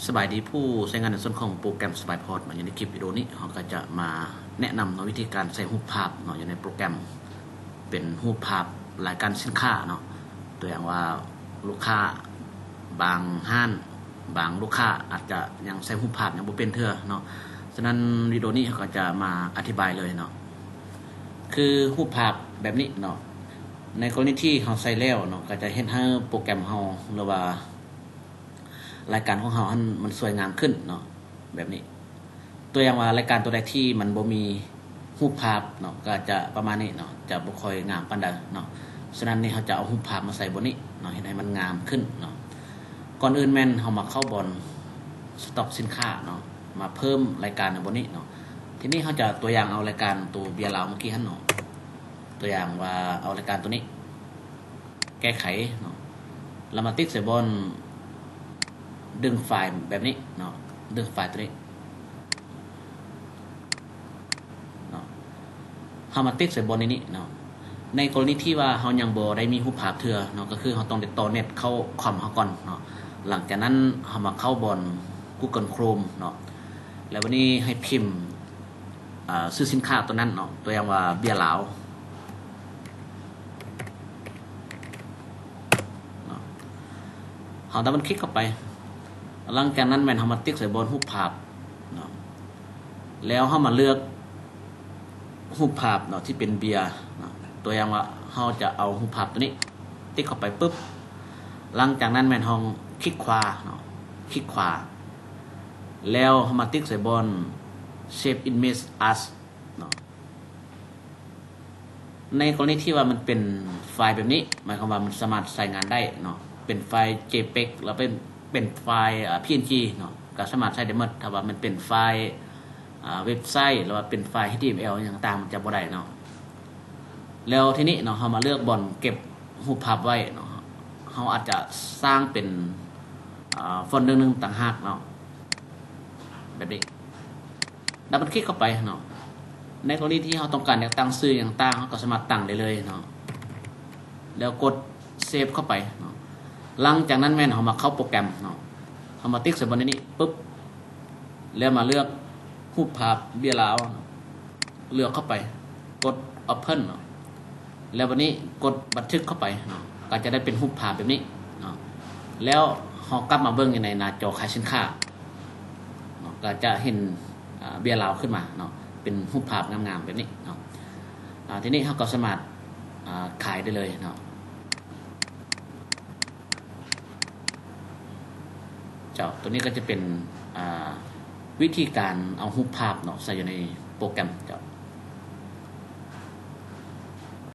ສະບາຍດີຜູ້ໃຊ້ງານໃນສ່ວນຂອງໂປຣແກຣມ Spyport ເນາະ. ຢູ່ໃນຄລິບວິດີໂອນີ້ ເຮົາກໍຈະມາແນະນຳເນາະ ວິທີການໃສ່ຮູບພາບເນາະ ຢູ່ໃນໂປຣແກຣມ ເປັນຮູບພາບລາຍການສິນຄ້າເນາະ. ຕົວຢ່າງວ່າລູກຄ້າບາງຮ້ານ ບາງລູກຄ້າອາດຈະຍັງໃສ່ຮູບພາບຍັງບໍ່ເປັນເທື່ອເນາະ. ສະນັ້ນວິດີໂອນີ້ເຮົາກໍຈະມາອະທິບາຍເລີຍເນາະ. ຄືຮູບພາບແບບນີ້ເນາະ ໃນກໍລະນີທີ່ເຮົາໃສ່ແລ້ວເນາະ ກໍຈະເຮັດໃຫ້ໂປຣແກຣມເຮົາ ຫຼືວ່າ ລາຍການຂອງເຮົາຫັ້ນມັນສວຍງາມຂຶ້ນເນາະ ແບບນີ້. ຕົວຢ່າງວ່າລາຍການຕົວໃດທີ່ມັນບໍ່ມີຮູບພາບເນາະ ກໍຈະປະມານນີ້ເນາະ ຈະບໍ່ຄ່ອຍງາມປານໃດເນາະ. ສະນັ້ນນີ້ເຮົາຈະເອົາຮູບພາບມາໃສ່ບ່ອນນີ້ເນາະ ເຮັດໃຫ້ມັນງາມຂຶ້ນເນາະ. ກ່ອນອື່ນແມ່ນເຮົາມາເຂົ້າບ່ອນສະຕັອກສິນຄ້າເນາະ ມາເພີ່ມລາຍການໃນບ່ອນນີ້ເນາະ. ທີນີ້ເຮົາຈະຕົວຢ່າງເອົາລາຍການໂຕເບຍລາວເມື່ອກີ້ຫັ້ນເນາະ ຕົວຢ່າງວ່າເອົາລາຍການໂຕນີ້ ແກ້ໄຂເນາະ ແລ້ວມາຕິກໃສ່ບ່ອນດຶງໄຟລ໌ແບບນີ້ເນາະ ດຶງໄຟລ໌ໂຕນີ້ເນາະ. ເຮົາມາຕິກໃສ່ບ່ອນໃນນີ້ເນາະ ໃນກໍລະນີທີ່ວ່າເຮົາຍັງບໍ່ໄດ້ມີຮູບພາບເທື່ອເນາະ ກໍຄືເຮົາຕ້ອງໄດ້ຕໍ່ເນັດເຂົ້າຄອມເຮົາກ່ອນເນາະ. ຫຼັງຈາກນັ້ນເຮົາມາເຂົ້າບ່ອນ Google Chrome ເນາະ ແລ້ວບັດນີ້ໃຫ້ພິມ ອ່າ ຊື່ສິນຄ້າຕົວນັ້ນເນາະ ຕົວຢ່າງວ່າເບຍລາວເນາະ. ເຮົາດັບເບິນຄລິກເຂົ້າໄປ ຫຼັງຈາກນັ້ນແມ່ນເຮົາມາຕິກໃສ່ບ່ອນຮູບພາບເນາະ ແລ້ວເຮົາມາເລືອກຮູບພາບເນາະ ທີ່ເປັນເບຍເນາະ. ຕົວຢ່າງວ່າເຮົາຈະເອົາຮູບພາບຕົວນີ້ ຕິກເຂົ້າໄປປຶບ ຫຼັງຈາກນັ້ນແມ່ນເຮົາຄລິກຂວາເນາະ ຄລິກຂວາ ແລ້ວເຮົາມາຕິກໃສ່ບ່ອນ Save Image As ເນາະ. ໃນກໍລະນີທີ່ວ່າມັນເປັນໄຟລ໌ແບບນີ້ ໝາຍຄວາມວ່າມັນສາມາດໃຊ້ງານໄດ້ເນາະ ເປັນໄຟລ໌ JPEG ແລ້ວເປັນ ເປັນໄຟລ໌ ອ່າ PNG ເນາະ ກໍສາມາດໃຊ້ໄດ້ໝົດ. ຖ້າວ່າມັນເປັນໄຟລ໌ ອ່າ ເວັບໄຊ ຫຼືວ່າເປັນໄຟລ໌ HTML ຫຍັງຕ່າງ ມັນຈະບໍ່ໄດ້ເນາະ. ແລ້ວທີນີ້ເນາະ ເຮົາມາເລືອກບ່ອນເກັບຮູບພາບໄວ້ເນາະ ເຮົາອາດຈະສ້າງເປັນ ອ່າ ໂຟນເດີໜຶ່ງຕ່າງຫາກເນາະ ແບບນີ້. ດັບເບິນຄລິກເຂົ້າໄປເນາະ ໃນກໍລະນີທີ່ເຮົາຕ້ອງການຢາກຕັ້ງຊື່ຫຍັງຕ່າງ ເຮົາກໍສາມາດຕັ້ງໄດ້ເລີຍເນາະ ແລ້ວກົດ Save ເຂົ້າໄປເນາະ. ຫຼັງຈາກນັ້ນແມ່ນເຮົາມາເຂົ້າໂປຣແກຣມເນາະ ເຮົາມາຕິກໃສ່ບ່ອນນີ້ປຶບ ແລ້ວມາເລືອກຮູບພາບເບຍລາວເນາະ ເລືອກເຂົ້າໄປ ກົດ Open ເນາະ ແລ້ວບັດນີ້ກົດບັນທຶກເຂົ້າໄປເນາະ ກໍຈະໄດ້ເປັນຮູບພາບແບບນີ້ເນາະ. ແລ້ວເຮົາກັບມາເບິ່ງຢູ່ໃນໜ້າຈໍຂາຍສິນຄ້າເນາະ ກໍຈະເຫັນ ອ່າ ເບຍລາວຂຶ້ນມາເນາະ ເປັນຮູບພາບງາມໆແບບນີ້ເນາະ. ອ່າ ທີນີ້ເຮົາກໍສາມາດ ອ່າ ຂາຍໄດ້ເລີຍເນາະ. ເຈົ້າ ໂຕນີ້ກໍຈະເປັນ ອ່າ ວິທີການເອົາຮູບພາບເນາະ ໃສ່ຢູ່ໃນໂປຣແກຣມເຈົ້າ.